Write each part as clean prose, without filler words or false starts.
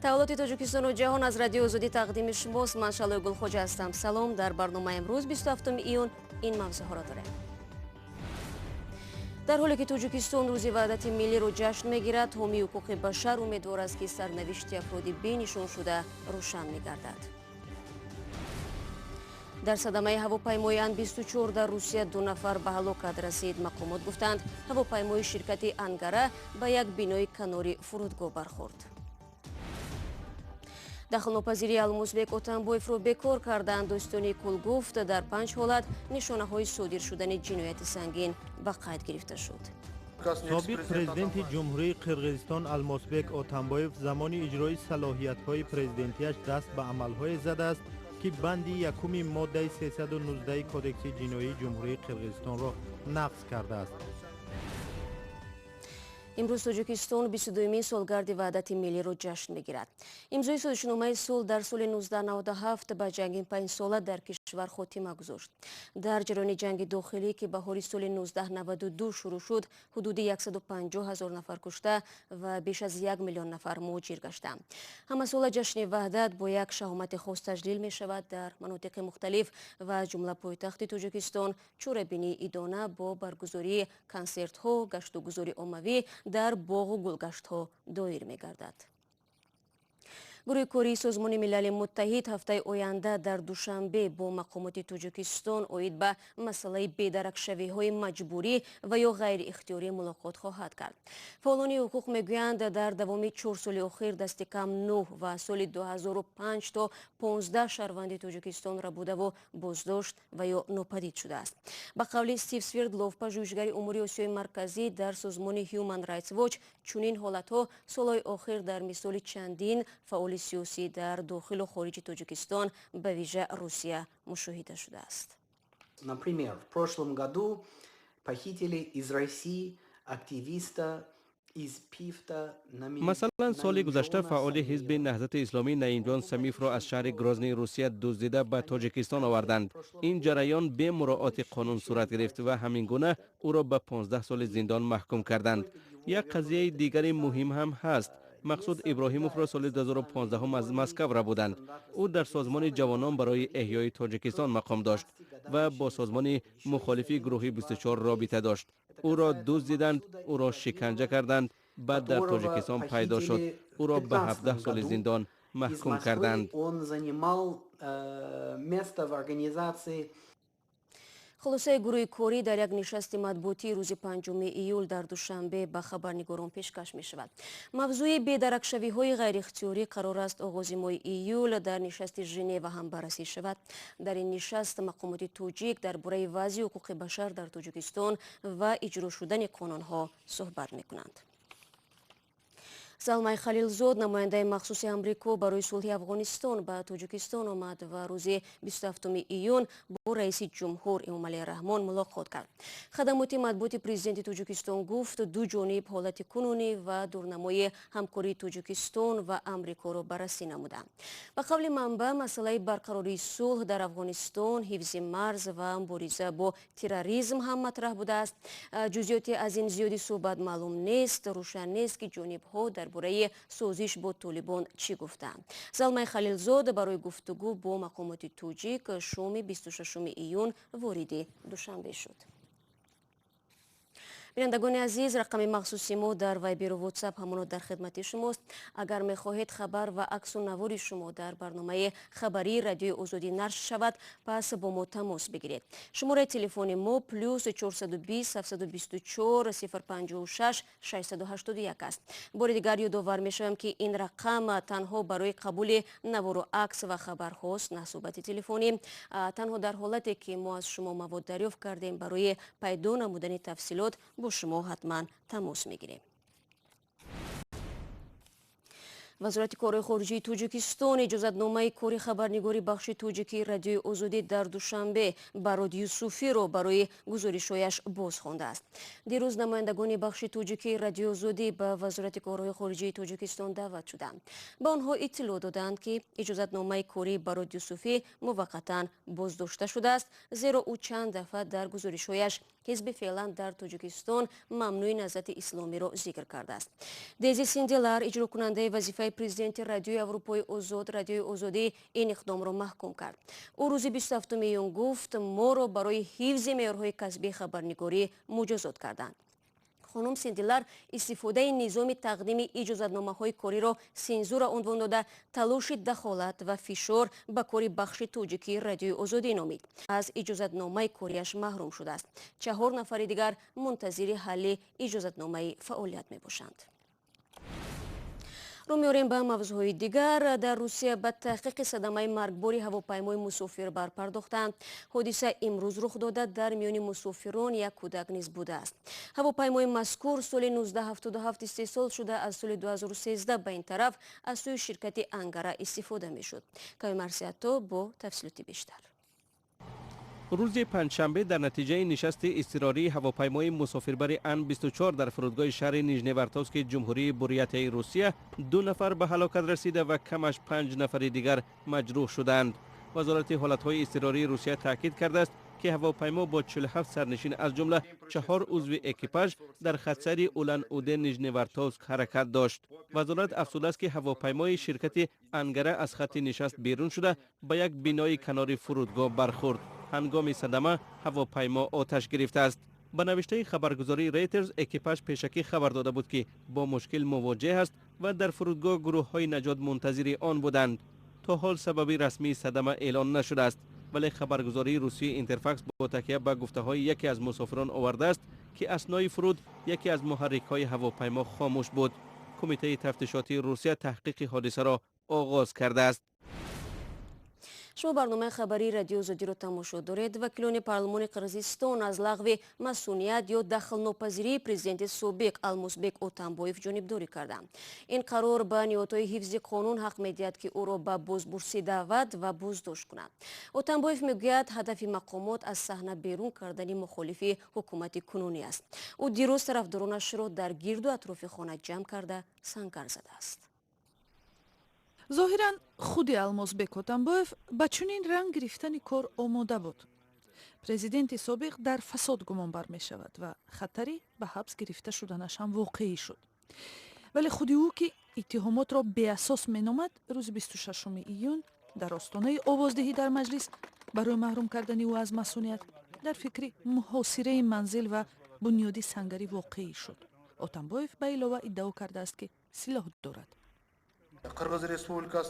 Таваллуди Тоҷикистону ҷаҳон аз Радиои Озодӣ тақдими шумост. Ман Шалои Гулхоҷа ҳастам. Салом. Дар барномаи имрӯз, 27 июн, ин мавзӯъҳоро дорем. Дар ҳоле ки Тоҷикистон Рӯзи Ваҳдати Миллиро ҷашн мегирад, ҳомии ҳуқуқи башар умедвор аст, ки сарнавишти афроди бенишоншуда рӯшан мегардад. Дар садамаи ҳавопаймои Ан-24 дар Русия ду нафар ба ҳалокат расид. Мақомот гуфтанд, ҳавопаймои ширкати Ангара ба як бинои канори фурудгоҳ бархӯрд. Дахлнопазирии Алмосбек Отамбоевро бекор карданд. Дӯстони кул гуфт, дар панҷ ҳолат нишонаҳои содир шудани ҷинояти сангин ба қайд гирифта шуд. Собиқ президенти Ҷумҳурии Қирғизистон Алмосбек Отамбоев замони иҷрои салоҳиятҳои президентиаш даст ба амалҳое задааст, ки банди якуми моддаи 319 Кодекси ҷиноии Ҷумҳурии Қирғизистонро нақз кардааст. Имрӯз Тоҷикистон 22-юмин солгарди Ваҳдати Миллиро ҷашн мегирад. Имзои созишномаи сулҳ дар соли 1997 ба ҷанги панҷсола дар кишвар хотима гузошт. Дар ҷараёни ҷанги дохилӣ, ки баҳори соли 1992 шурӯъ шуд, ҳудуди 150 ҳазор нафар кушта ва беш аз 1 миллион нафар муҳоҷир гаштанд. Ҳамасола ҷашни Ваҳдат бо як шаҳомати хос таҷлил мешавад. Дар манотиқи мухталиф ва аз ҷумла пойтахти Тоҷикистон чорабинии идона бо баргузории консертҳо, гаштугузори оммавӣ дар боғу гулгаштҳо доир мегардад. Гурӯҳи кории Созмони Милали Муттаҳид ҳафтаи оянда дар Душанбе бо мақомоти Тоҷикистон оид ба масъалаи бедаракшавиҳои маҷбурӣ ва ё ғайриихтиёрӣ мулоқот хоҳад кард. Фаъолони ҳуқуқ мегӯянд, дар давоми 4 соли охир дасти кам 9 ва соли 2005 то 15 шаҳрванди Тоҷикистон рабудаву боздошт ва ё нопадид шудааст. Ба қавли Стив Свердлов, пажӯҳишгари умури Осиёи Марказӣ дар созмони Human Rights Watch, чунин ҳолатҳо солҳои охир дар мисоли чандин фаъоли сиёсӣ дар дохилу хориҷи Тоҷикистон, ба вижа Русия, мушоҳида шудааст. Например, в прошлом году похитили из России активиста. Масалан, соли гузашта фаъоли ҳизби Наҳзати Исломӣ Наимҷон Самиевро аз шаҳри Грозни Русия дуздида ба Тоҷикистон оварданд. Ин ҷараён бе муроати қонун сурат гирифт ва ҳамин гуна ӯро ба 15 соли зиндон маҳкум карданд. Як қазияи дигари муҳим ҳам ҳаст. Мақсуд Иброҳимовро соли 2015 аз Москав рабуданд. Ӯ дар созмони Ҷавонон барои эҳёи Тоҷикистон мақом дошт ва бо созмони мухолифи гурӯҳи 24 робита дошт. Ӯро дуздиданд, ӯро шиканҷа карданд, баъд дар Тоҷикистон пайдо шуд. Ӯро ба 17 соли зиндон маҳкум карданд. Он занимал место в организации. Хулосаи гурӯҳи корӣ дар як нишасти матбуотии рӯзи 5 июл дар Душанбе ба хабарнигорон пешкаш мешавад. Мавзӯи бедаракшавиҳои ғайриихтиёрӣ қарор аст оғози моҳи июл дар нишасти Женева ҳам баррасӣ шавад. Дар ин нишаст мақомоти тоҷик дар бораи вазъи ҳуқуқи башар дар Тоҷикистон ва иҷро шудани қонунҳо суҳбат мекунанд. Залмай Халилзод, намояндаи махсуси Амрико барои сулҳи Афғонистон, ба Тоҷикистон омад ва рӯзи 27 июн бо раиси ҷумҳур Эмомалӣ Раҳмон мулоқот кард. Хадамоти матбуоти президенти Тоҷикистон гуфт, ду ҷониб ҳолати кунунӣ ва дурнамои ҳамкории Тоҷикистон ва Амрикоро баррасӣ намуданд. Ба қавли манбаъ, масъалаи барқарории сулҳ дар Афғонистон, ҳифзи марз ва мубориза бо терроризм ҳам матраҳ будааст. Ҷузъиёти аз ин зиёди суҳбат маълум нест. Рӯшан нест, ки ҷонибҳо дар бораи созиш бо Толибон чӣ гуфтаанд. Залмай Халилзод барои гуфтугӯ бо мақомоти тоҷик шоми 26 июн вориди Душанбе шуд. Бинандагони азиз, рақами махсуси мо дар Вайберу Ватсап ҳамоно дар хидмати шумост. Агар мехоҳед хабар ва аксу навори шумо дар барномаи хабарии Радиои Озодӣ нашр шавад, пас бо мо тамос бигиред. Шумораи телефони мо +420 724 056 681 аст. Бори дигар ёдовар мешавам, ки ин рақам танҳо барои қабули навору акс ва хабарҳост, на суҳбати телефонӣ. Танҳо дар ҳолате ки мо аз шумо мавод дарёфт кардем, барои пайдо намудани тафсилот бо шумо ҳатман тамос мегирем. Вазорати корҳои хориҷии Тоҷикистон иҷозатномаи кори хабарнигори бахши тоҷикии Радиои Озодӣ дар Душанбе Барод Юсуфиро барои гузоришҳояш боз хондааст. Дирӯз намояндагони бахши тоҷикии Радиои Озодӣ ба Вазорати корҳои хориҷии Тоҷикистон даъват шуданд. Ба онҳо иттилоъ доданд, ки иҷозатномаи кории Барод Юсуфӣ муваққатан боздошта шудааст, зеро ӯ чанд дафъа дар гузоришҳояш ҳизби феълан дар Тоҷикистон мамнӯи Наҳзати Исломиро зикр кардааст. Дези Синделар, иҷрокунандаи вазифаи Синдилар, президенти Радиои Аврупои Озод, Радиои Озодӣ, ин иқдомро маҳкум кард. Ӯ рӯзи 27 июн гуфт: моро барои ҳифзи меъёрҳои касбии хабарнигорӣ муҷозот карданд. Хонум Синдилар истифодаи низоми тақдими иҷозатномаҳои кориро сензура унвон дода, талоши дахолат ва фишор ба кори бахши тоҷикии Радиои Озодӣ номид. Аз иҷозатномаи кориаш маҳрум шудааст. 4 нафари дигар мунтазири ҳалли иҷозатномаи фаъолият мебошанд. Рӯ меорем ба мавзӯъҳои дигар. Дар Русия ба таҳқиқи садамаи маргбори ҳавопаймои мусофирбар пардохтанд. Ҳодиса имрӯз рух дода, дар миёни мусофирон як кӯдак низ будааст. Ҳавопаймои мазкур соли 1977 истеҳсол шуда, аз соли 2013 ба ин тараф аз сӯи ширкати Ангара истифода мешуд. Кави Марсиато бо тафсилоти бештар. Рӯзи панҷшанбе дар натиҷаи нишасти изтирории ҳавопаймои мусофирбари Ан-24 дар фурудгоҳи шаҳри Нижневартовски ҷумҳурии Бурятияи Русия 2 нафар ба ҳалокат расида ва камаш 5 нафари дигар маҷрӯҳ шуданд. Вазорати ҳолатҳои изтирории Русия таъкид кардааст, ки ҳавопаймо бо 47 сарнишин, аз ҷумла 4 узви экипаж, дар хатсайри Улан-Удэ Нижневартовск ҳаракат дошт. Вазорат афзудааст, ки ҳавопаймои ширкати Ангара аз хатти нишаст берун шуда, ба як бинои канори фурудгоҳ бархӯрд. Ҳангоми садама ҳавопаймо оташ гирифтааст. Ба навиштаи хабаргузории Рейтерз, экипаж пешакӣ хабар дода буд, ки бо мушкил мувоҷеҳ аст ва дар фурудгоҳ гурӯҳҳои наҷот мунтазири он буданд. То ҳол сабаби расмии садама эълон нашудааст, вале хабаргузории русии Интерфакс бо такя ба гуфтаҳои яке аз мусофирон овардааст, ки аснои фуруд яке аз муҳаррикҳои ҳавопаймо хомӯш буд. Кумитаи тафтишотии Русия таҳқиқи ҳодисаро оғоз кардааст. Шумо барномаи хабарии Радиои Озодиро тамошо доред. Вакилони парлумони Қирғизистон аз лағви масуният ё дахлнопазирии президенти собиқ Алмосбек Отамбоев ҷонибдорӣ карданд. Ин қарор ба ниҳодҳои ҳифзи қонун ҳақ медиҳад, ки ӯро ба бозпурсӣ даъват ва боздошт кунанд. Отамбоев мегӯяд, ҳадафи мақомот аз саҳна берун кардани мухолифи ҳукумати кунунӣ аст. Ӯ дирӯз тарафдоронашро дар гирду атрофи хона ҷамъ карда сангар задааст. Зоҳиран, худи Алмосбек Отамбоев ба чунин ранг гирифтани кор омода буд. Президенти собиқ дар фасод гумонбар мешавад ва хатари ба ҳабс гирифта шуданаш ҳам воқеӣ шуд. Вале худи ӯ, ки иттиҳомотро беасос меномад, рӯзи 26 июн дар остонаи овоздиҳӣ дар маҷлис барои маҳрум кардани ӯ аз масуният дар фикри муҳосираи манзил ва бунёди сангари воқеӣ шуд. Отамбоев ба илова иддао кардааст, ки силоҳ дорад.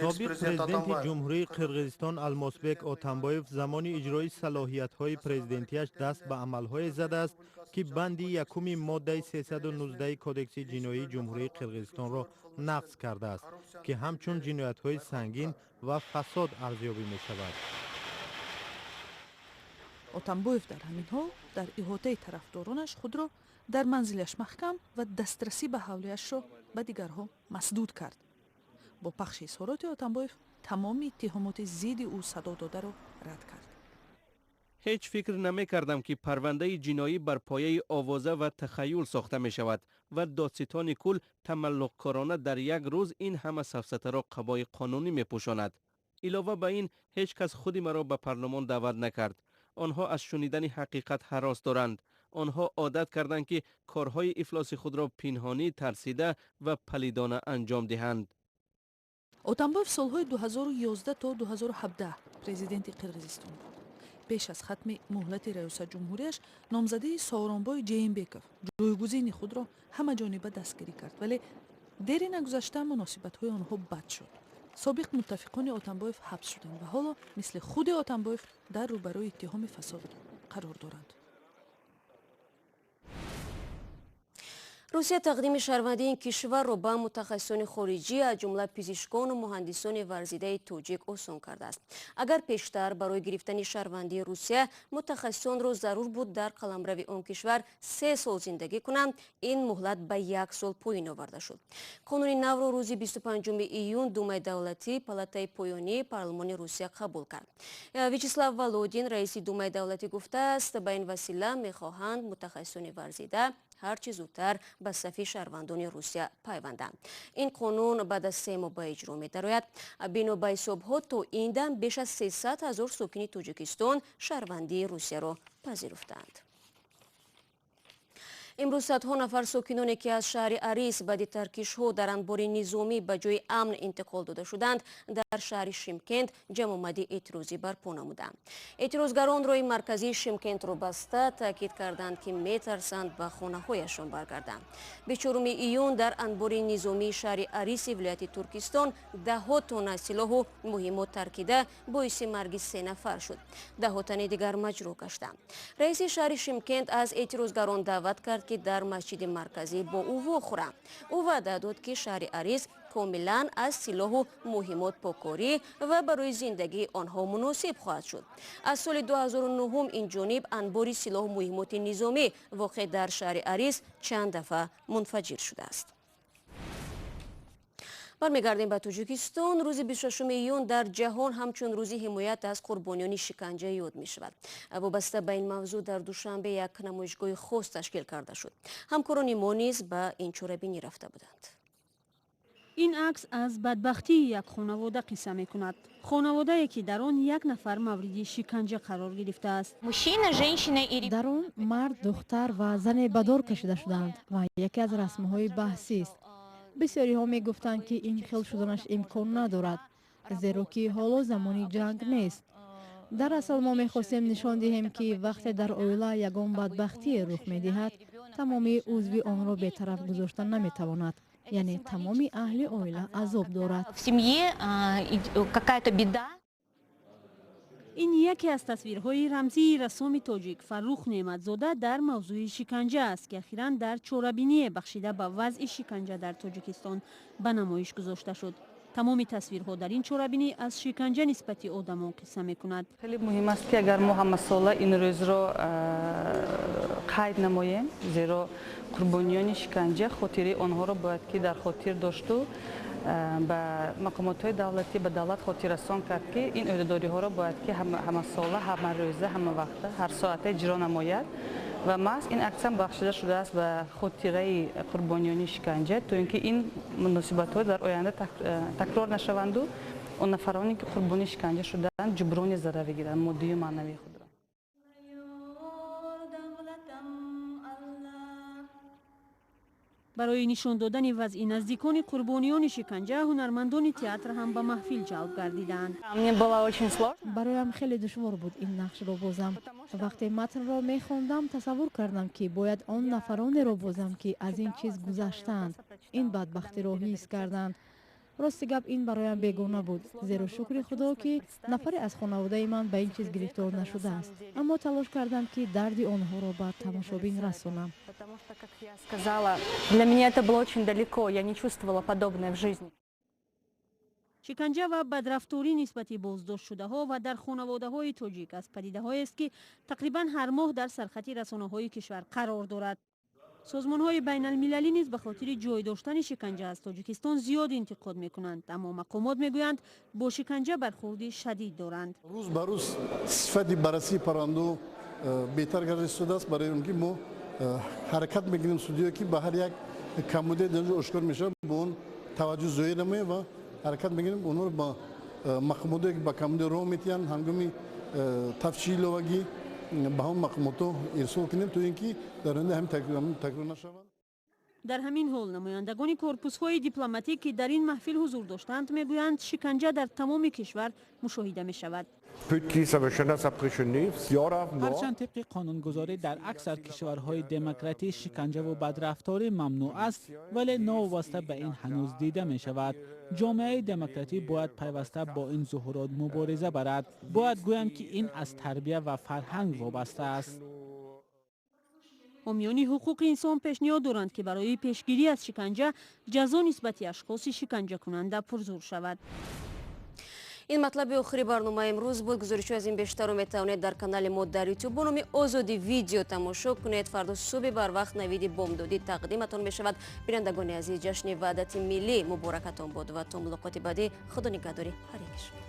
Собиқ президенти ҷумҳурии Қирғизистон Алмосбек Отамбоев замони иҷрои салоҳиятҳои президентиаш даст ба амалҳое задааст, ки банди якуми моддаи 319 Кодекси ҷиноии Ҷумҳурии Қирғизистонро нақз кардааст, ки ҳамчун ҷиноятҳои сангин ва фасод арзёбӣ мешавад. Отамбоев дар ҳамин ҳол дар иҳотаи тарафдоронаш худро дар манзилаш маҳкам ва дастрасӣ ба ҳавлиашро ба дигарҳо масдуд кард. Бо пахши изҳороти Отамбоев тамоми иттиҳомоти зидди ӯ садо додаро рад кард. Ҳеҷ фикр намекардам, ки парвандаи ҷиноӣ бар пояи овоза ва тахаюл сохта мешавад ва додситони кул тамаллуқкорона дар як рӯз ин ҳама сафсатаро қабои қонунӣ мепӯшонад. Илова ба ин, ҳеҷ кас худи маро ба парлумон даъват накард. Онҳо аз шунидани ҳақиқат ҳарос доранд. Онҳо одат карданд, ки корҳои ифлоси худро пинҳонӣ, тарсида ва палидона анҷом диҳанд. Отамбоев солҳои 2011 то 2017 президенти Қирғизистон буд. Пеш аз хатми муҳлати раёсатҷумҳурияш номзадии Сооронбой Ҷеинбеков ҷойгузини худро ҳамаҷониба дастгирӣ кард, вале дери нагузашта муносибатҳои онҳо бад шуд. Собиқ муттафиқони Отамбоев ҳабс шуданд ва ҳоло мисли худи Отамбоев дар рӯбарӯи иттиҳоми фасод қарор доранд. Русия тақдими шаҳрвандии ин кишварро ба мутахассисони хориҷӣ, аз ҷумла пизишкону муҳандисони варзидаи тоҷик, осон кардааст. Агар пештар барои гирифтани шаҳрвандии Русия мутахассисонро зарур буд дар қаламрави он кишвар 3 сол зиндагӣ кунанд, ин муҳлат ба 1 сол поён оварда шуд. Қонуни навро рӯзи 25 июн Думаи давлатӣ, палатаи поёнии парлумони Русия қабул кард. Вячеслав Володин, раиси Думаи давлатӣ, гуфтааст, ба ин васила мехоҳанд мутахассисони варзида ҳарчи зудтар ба сафи шаҳрвандони Русия пайванданд. Ин қонун баъд аз 3 моҳ ба иҷро медарояд. Бино ба ҳисобҳо, то ин дам беш аз 300 ҳазор сокини Тоҷикистон шаҳрвандии Русияро пазируфтаанд. Имрӯз садҳо нафар сокиноне, ки аз шаҳри Арис баъди таркишҳо дар анбори низомӣ ба ҷои амн интиқол дода шуданд, дар шаҳри Шимкент ҷамъомади эътирозӣ барпо намуданд. Эътирозгарон роҳи марказии Шимкентро баста, таъкид карданд, ки метарсанд ба хонаҳояшон баргарданд. 24 июн дар анбори низомии шаҳри Ариси вилояти Туркистон даҳҳо тонна силоҳу муҳимот таркида, боиси марги се нафар шуд. Даҳҳо тани дигар маҷрӯҳ гаштанд. Раиси шаҳри Шимкент аз эътирозгарон даъват кард, ки дар масҷиди марказӣ бо ӯ вохӯранд. Ӯ ваъда дод, ки шаҳри Арис комилан аз силоҳу муҳимот поккорӣ ва барои зиндагии онҳо муносиб хоҳад шуд. Аз соли 2009 ин ҷониб анбори силоҳу муҳимоти низомӣ, воқеъ дар шаҳри Арис, чанд дафъа мунфаҷир шудааст. Бармегардем ба Тоҷикистон. Рӯзи 26 июн дар ҷаҳон ҳамчун рӯзи ҳимоят аз қурбониёни шиканҷа ёд мешавад. Вобаста ба ин мавзӯъ дар Душанбе як намоишгоҳи хос ташкил карда шуд. Ҳамкорони мо низ ба ин чорабинӣ рафта буданд. Ин акс аз бадбахтии як хонавода қисса мекунад, хонаводае, ки дар он як нафар мавриди шиканҷа қарор гирифтааст. Дар он мард, духтар ва зане ба дор кашида шудаанд ва яке аз расмҳои баҳсист. Бисёриҳо мегуфтанд, ки ин хел шуданаш имкон надорад, зеро ки ҳоло замони ҷанг нест. Дар асл мо мехостем нишон диҳем, ки вақте дар оила ягон бадбахтие рух медиҳад, тамоми узви онро бетараф гузошта наметавонад, яъне тамоми аҳли оила азоб дорад. В семье какая-то беда. Ин яке аз тасвирҳои рамзии рассоми тоҷик Фаррух Неъматзода дар мавзӯи шиканҷа аст, ки ахиран дар чорабиние, бахшида ба вазъи шиканҷа дар Тоҷикистон, ба намоиш гузошта шуд. Тамоми тасвирҳо дар ин чорабинӣ аз шиканҷа нисбати одамон қисса мекунад. Хеле муҳим аст, ки агар мо ҳамасола ин рӯзро қайд намоем, зеро қурбониёни шиканҷа, хотираи онҳоро бояд ки дар хотир дошту ба мақомотҳои давлатӣ, ба давлат хотиррасон кард, ки ин ӯҳдадориҳоро бояд ки ҳамасола, ҳамарӯза, ҳамавақта, ҳар соата иҷро намояд. Ва маҳз ин аксия бахшида шудааст ба хотираи қурбониёни шиканҷа, то ин ки ин муносибатҳо дар оянда такрор нашаванду он нафароне, ки қурбони шиканҷа шудаанд, ҷуброни зарар бигиранд, моддию маънавии худро. Барои нишон додани вазъи наздикони қурбониёни шиканҷа ҳунармандони театр ҳам ба маҳфил ҷалб гардиданд. Бароям хеле душвор буд ин нақшро бозам. Вақте матнро мехондам, тасаввур кардам, ки бояд он нафаронеро бозам, ки аз ин чиз гузаштаанд, ин бадбахтиро ҳис карданд. Рости гап, ин бароям бегона буд, зеро, шукри Худо, ки нафаре аз хонаводаи ман ба ин чиз гирифтор нашудааст, аммо талош кардам, ки дарди онҳоро ба тамошобин расонам. Для меня это было очень далеко, я не чувствовала подобное в жизни. Шиканҷа ва бадрафторӣ нисбати боздоштшудаҳо ва дар хонаводаҳои тоҷик аз падидаҳоест, ки тақрибан ҳар моҳ дар сархати расонаҳои кишвар қарор дорад. Созмонҳои байналмилалӣ низ ба хотири ҷой доштани шиканҷа аз Тоҷикистон зиёд интиқод мекунанд, аммо мақомот мегӯянд, бо шиканҷа бархурди шадид доранд. Рӯз ба рӯз сифати баррасии парвандао беҳтар гардида истодааст, барои он ки мо ҳаракат мекунем, судиё, ки ба ҳар як камбудие дар ҷо ошкор мешавад, ба он таваҷҷӯҳ зоҳир намоем ва ҳаракат мекунем онҳоро ба мақомотое, ки ба камбудӣ роҳ метиҳанд, ҳангоми тафтиши иловагӣ ба ҳамон мақомотҳо ирсол кунем, то ин ки дар оянда ҳамин такрор нашаванд. Дар ҳамин ҳол намояндагони корпусҳои дипломатӣ, ки дар ин маҳфил ҳузур доштанд, мегӯянд, шиканҷа дар тамоми кишвар мушоҳида мешавад. Ҳарчанд тибқи қонунгузорӣ дар аксар кишварҳои демократӣ шиканҷаву бадрафторӣ мамнӯъ аст, вале новобаста ба ин ҳанӯз дида мешавад. Ҷомеаи демократӣ бояд пайваста бо ин зуҳурот мубориза барад. Бояд гӯям, ки ин аз тарбия ва фарҳанг вобаста аст. Ҳомиёни ҳуқуқи инсон пешниҳод доранд, ки барои пешгирӣ аз шиканҷа ҷазо нисбати ашхоси шиканҷакунанда пурзур шавад. Ин матлаби охири барномаи имрӯз буд. Гузоришҳои аз ин бештарро метавонед дар канали мо дар Ютуб бо номи «Озодӣ Видео» тамошо кунед. Фардо субҳи барвақт навиди бомдодӣ тақдиматон мешавад. Бинандагони азиз, ҷашни Ваҳдати миллӣ муборакатон бод ва то мулоқоти баъдӣ, Худо нигаҳдори ҳар яки шумо.